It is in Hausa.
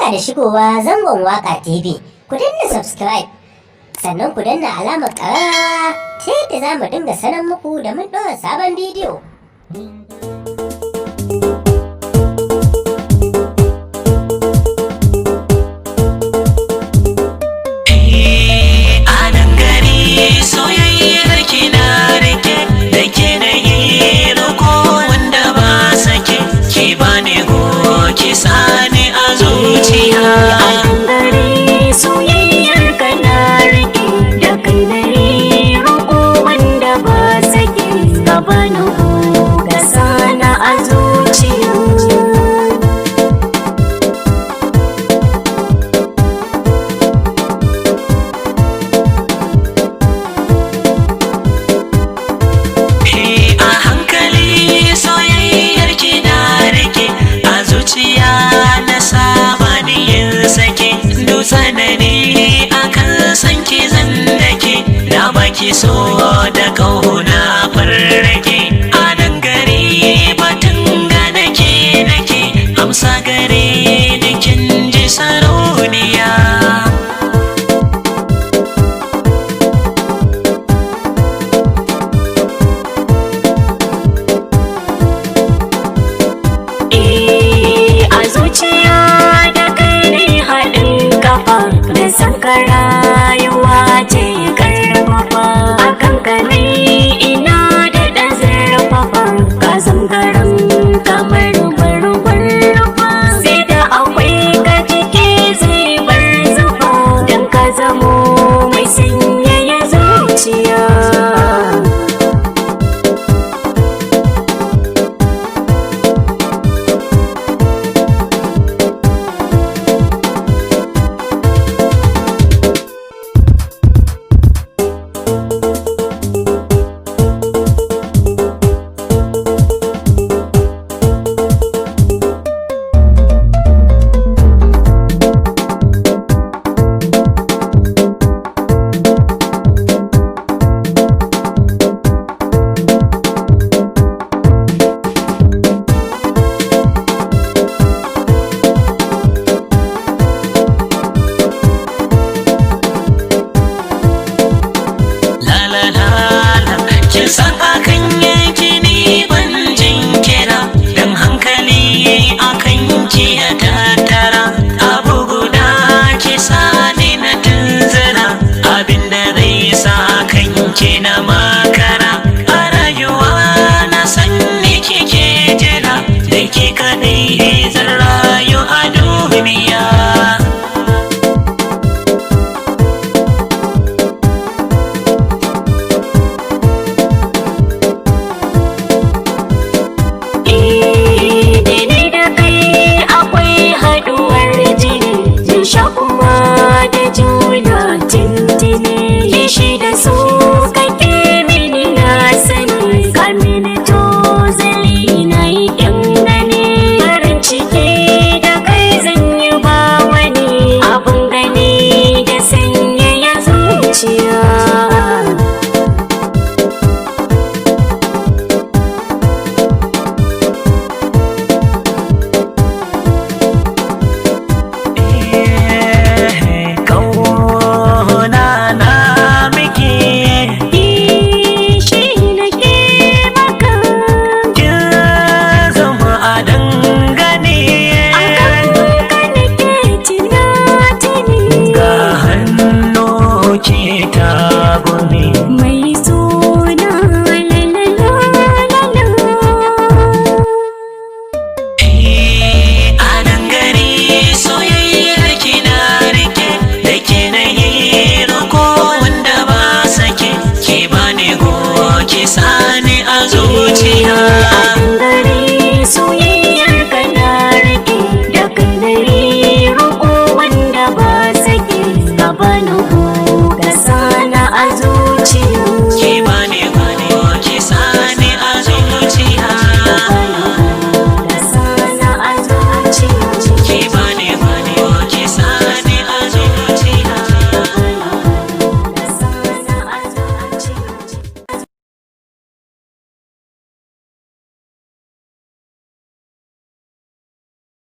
Barka da shigowa zangon Waka TV. Ku danna subscribe, sannan ku danna alamar ƙararrawa ta yadda za mu dinga sanar muku da mun ɗora sabon bidiyo. A nan gari soyayyar ki na rike da ke na yi roko wanda ba sake ki bani go ki sani a zuciya. A gangare soyayyar ka na rike da kai na yi roƙo wanda ba sake ka bani ka sana a zuciya. A hankali soyayyar ki na rike a zuciya na saba ni yin sake dutsanani akan san ki zan dake na baki so da kauna farrake a nan gari batun ga nake nake amsa gare ni kin ji sarauniya. Eh, a zuciya da kai ne haɗin kafa da sanka rayuwa ce karfafa a kanka ne ina da ɗan zurfafa ka zangaran kamar barbar rufa sai da akwai ka ciki zai bar zufa don ka zamo mai sanyaya zuciya. La la la la, kin san akan yanki ni ban jinkira, dan hankali akan ki ya tattara. Abu guda ki sani na tunzura, abinda zai sa kan ki na makara. A rayuwa na san ni kike jira, da ke kaɗai zan rayu a duniya. Da ni da kai akwai haduwar jini, jin shakuwa da juna tintini. Kishi da so kake mini na sani, ka mini tozali na yi kyan gani. Farin ciki da kai zan yi ba wani abun gani da sanyaya zuciya. Kauna na miki. Shi nake maka. Kin zama a dangane. Akan ka nake tunatuni. Ga hannu ki tagumi. Mai suna lalalala. A dangare soyayyar ki na rike da ke na yi roko wanda ba sake ki bani go ki sani a zuciya. A